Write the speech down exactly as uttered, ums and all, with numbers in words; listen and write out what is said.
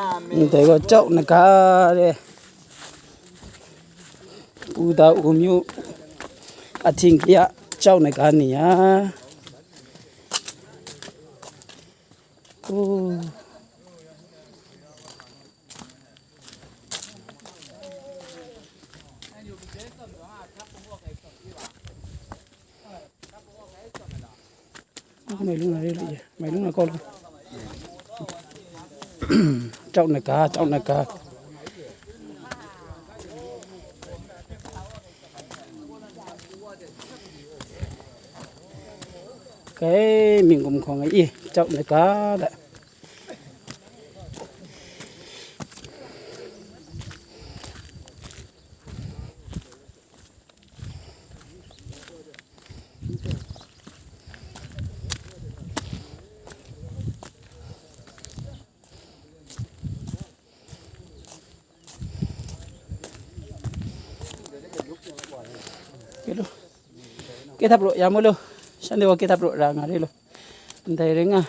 Ndai gaw chyau naga re. Pu da u myu ahting kya chyau naga ni a. Oh. Mai lung na re le, mai lung na ko lo. Chyau naga, chyau naga. Kai, ming kum hkawng ai, i, chyau naga da. Kelo. Kethap ro, ya mu lo. Shanhte wa kethap ro, ra nga re lo. Ndai ring a.